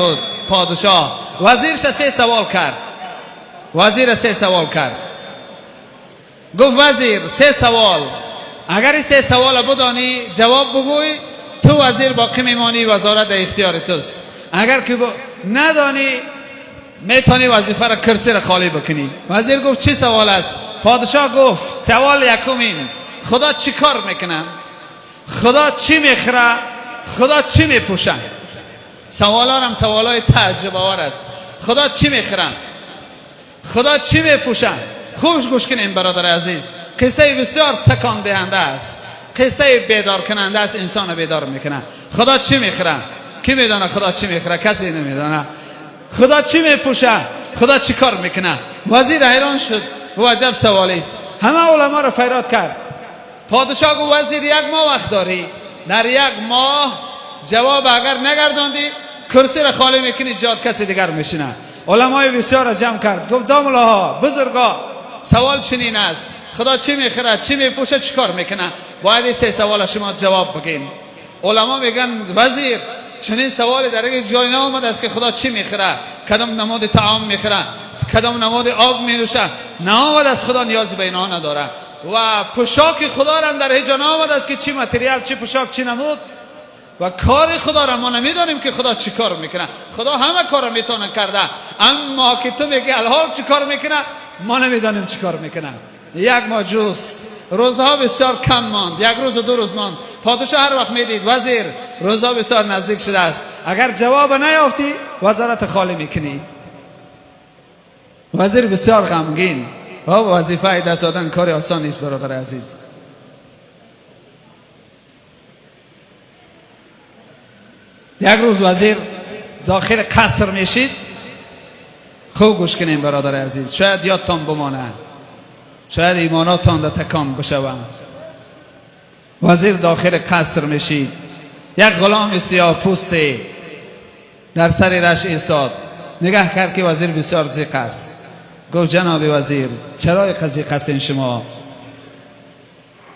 بود پادشاه. وزیرش سه سوال کرد. وزیر سه سوال کرد. گفت وزیر سه سوال، اگر این سه سوال بدانی جواب بگوی تو وزیر باقی میمانی، وزارت در اختیار توست. اگر که ندانی میتونی وظیفه را کرسی را خالی بکنی. وزیر گفت چی سوال است؟ پادشاه گفت سوال یکمین، خدا چی کار میکنه؟ خدا چی میخوره؟ خدا چی میپوشه؟ سوالا هم سوالای تعجب آور است. خدا چی میخوره؟ خدا چی میپوشه؟ خوش گوش کنیم برادر عزیز، قصه بسیار تکان دهنده است، قصه بیدار کننده است، انسان بیدار میکنه. خدا چی میخوره؟ کی میدانه خدا چی میخوره؟ کسی نمیدانه. خدا چی میپوشه؟ خدا چی کار میکنه؟ وزیر حیران شد، و عجب سوالی است. همه علما را فریاد کرد. پادشاه گفت وزیر یک ماه وقت داری، در یک ماه جواب اگر نگرداندی کرسی را خالی میکنی، جات کسی دیگر میشینه. علمای بسیار را جمع کرد، گفت داملاها بزرگا سوال چنین است، خدا چی میخوره، چی میپوشه، چی کار میکنه؟ باید این سه سوال شما جواب بگین. علما میگن وزیر چنین سوالی در یک جای نآمده است که خدا چی میخوره، کدام نماد طعام میخوره، کدام نماد آب مینوشه، نآمده است. خدا نیازی به اینها نداره. و پوشاک خدا را هم در هیچ جا نآمده است که چی متریال، چی پوشاک، چی نمود. و کار خدا را ما نمیدانیم که خدا چی کار میکنه. خدا همه کار را میتونه کرده، اما که تو میگی الحال چی کار میکنه، ما نمیدانیم چی کار میکنه. یک ماه جست، روزها بسیار کم ماند، یک روز و دو روز ماند. پادشاه هر وقت میدید وزیر روزها بسیار نزدیک شده است، اگر جواب نیافتی وزارت خالی میکنی. وزیر بسیار غمگین. وظیفه دست دادن کار آسان نیست برادر عزیز. یک روز وزیر داخل قصر میشید. خوب گوش کنیم برادر عزیز، شاید یادتان بمانه، شاید ایماناتان در تکان بشوند. وزیر داخل قصر میشید، یک غلام سیاه پوست در سر رش ایستاد. نگاه کرد که وزیر بسیار ضیق است. گفت جناب وزیر چرا ضیق هستین شما؟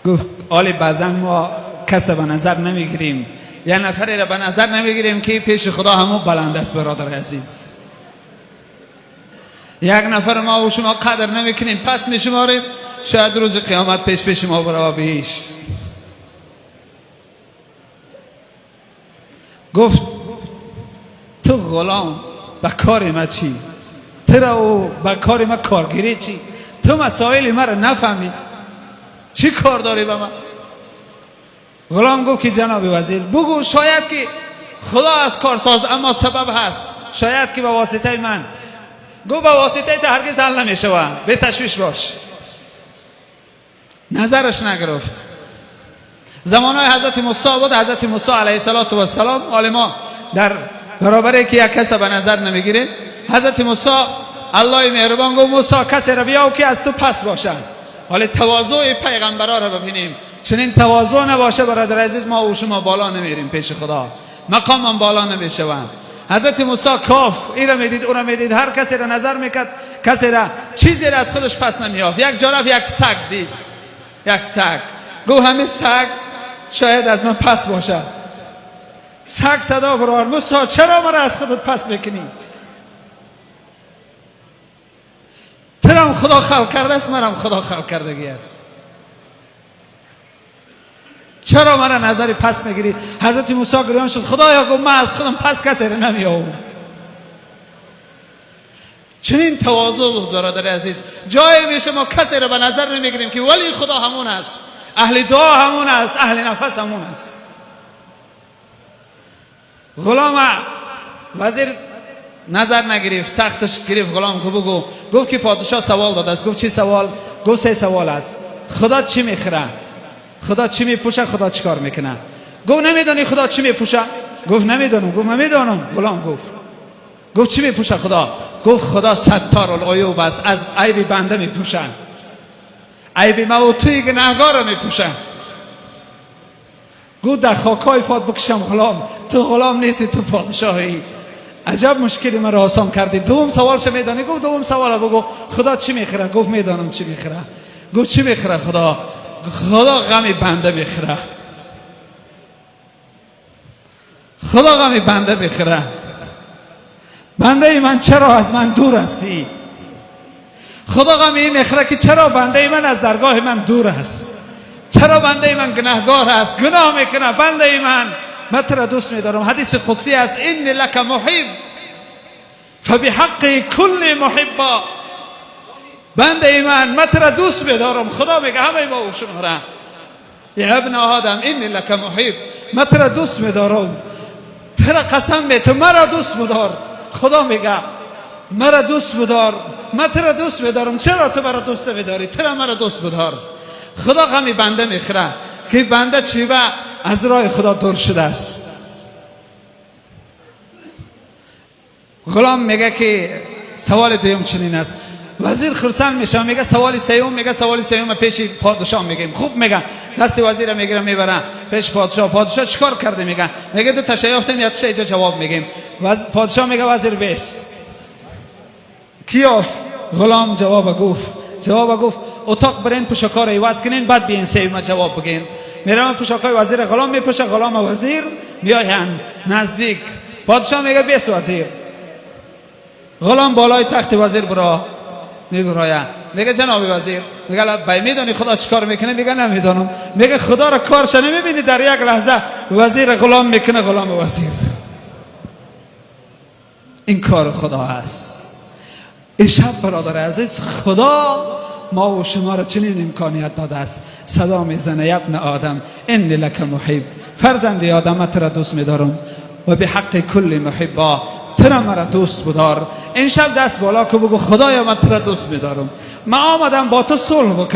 گفت آلی بعضا ما کس به نظر نمیگیریم، یه نفری را به نظر نمیگیریم که پیش خدا همون بلند است. برادر عزیز، یک نفر ما و شما قدر نمیکنیم، پس میشماریم، شاید روز قیامت پیش پیش ما برای بهشت. گفت تو غلام به کار ما چی؟ تو را به کار ما کارگیری چی؟ تو مسائل ما را نفهمی، چی کار داری به من؟ غلام گفت که جناب وزیر بگو شاید که خدا از کارساز اما سبب هست، شاید که به واسطه من. گفت به واسطه تو هرگز حل نمیشوه، به تشویش باش. نظرش نگرفت. زمانهای حضرت موسی بود. حضرت موسی علیه السلام عالما در برابر که یک کس به نظر نمیگیره، حضرت موسی الله مهربان گفت موسی کسی را بیاو که از تو پس باشه. حالا تواضع پیغمبرا را ببینیم. چنین تواضع نباشه برادر عزیز ما و شما بالا نمیریم پیش خدا، مقامم بالا نمیشوم. حضرت موسی کاف این را میدید او را میدید، هر کسی را نظر میکرد، کسی را چیزی را از خودش پس نمیافت. یک جا رفت یک سگ دید، یک سگ. گفت همین سگ شاید از من پس باشه. سگ صدا برآورد موسی چرا مرا از خودت پس میکنی؟ ترم خدا خلق کرده است، مرم خدا خلق کردگی است، چرا مرا نظری پس میگیری؟ حضرت موسی گریان شد، خدایا گفت من از خودم پس کسی را نمیآورم. چنین تواضع بود برادر عزیز. جایی میشه ما کسی را به نظر نمیگیریم که ولی خدا همون است، اهل دعا همون است، اهل نفس همون است. غلام وزیر نظر نگرفت، سختش گرفت. غلام گفت بگو. گفت که پادشاه سوال داده است. گفت چی سوال؟ گفت سه سوال است. خدا چی میخوره؟ خدا چی میپوشه؟ خدا چی کار میکنه؟ گفت نمیدانی خدا چی میپوشه؟ گفت نمیدانم. گفت من میدانم. غلام گفت چی میپوشه خدا؟ گفت خدا ستار العیوب است، از عیب بنده میپوشه، عیب ما و توی گناهگار را میپوشه. گفت در خاکای فات بکشم غلام، تو غلام نیستی، تو پادشاهی. عجب مشکلی مرا آسان کردی. دوم سوالش میدانی؟ گفت دوم سوال بگو. خدا چی میخوره؟ گفت میدانم چی میخوره. گفت چی میخوره خدا؟ خدا غم بنده میخوره، خدا غم بنده میخوره. بنده من چرا از من دور هستی؟ خدا غمی میخوره که چرا بنده من از درگاه من دور است؟ چرا بنده من گناهگار است؟ گناه میکنه. بنده من، من تو را دوست میدارم. حدیث قدسی است: إني لك محب فبحق كل محبا. بنده من، من تو را دوست میدارم. خدا میگه همه ما و شما را: يا ابن آدم إني لك محب. من تو را دوست میدارم، تو را قسم میتم، مرا دوست بدار. خدا میگه مرا دوست بدار، من تو را دوست میدارم. چرا تو مرا دوست نمیداری؟ تو را مرا دوست بدار. خدا غمی بنده میخوره که بنده چیوه از راه خدا دور شده است. غلام میگه که سوال دوم چنین است. وزیر خرسند میشه، میگه سوال سوم، میگه سوال سوم پیش پادشاه میگیم. خوب، میگه دست وزیر میگیره، میبره پیش پادشاه. پادشاه چیکار کرده؟ میگه دو تا یافتیم، یک اینجا جواب میگیم. پادشاه میگه وزیر بیس کیاف. غلام جواب گفت، جواب گفت اتاق برین، پوشاکا رو عوض کنین، بعد بیین سیما جواب بگین. میرم پوشاکای وزیر غلام میپوشه، غلام وزیر میاین نزدیک پادشاه. میگه بیس وزیر. غلام بالای تخت وزیر برا میبراید، میگه جناب وزیر، میگه بای میدونی خدا چیکار میکنه؟ میگه نمیدونم. میگه خدا را کارش نمیبینی؟ در یک لحظه وزیر غلام میکنه، غلام وزیر. این کار خدا است. این شب برادر عزیز، خدا ما و شما را چنین امکانیت داده است. صدا میزنه: يا ابن آدم إني لك محب. فرزند آدم، تو را دوست میدارم و به حق کل محبا، تو مرا دوست بدار. این شب دست بالا که بگو خدایا، من تو را دوست میدارم، من آمدم با تو صلح بکنم.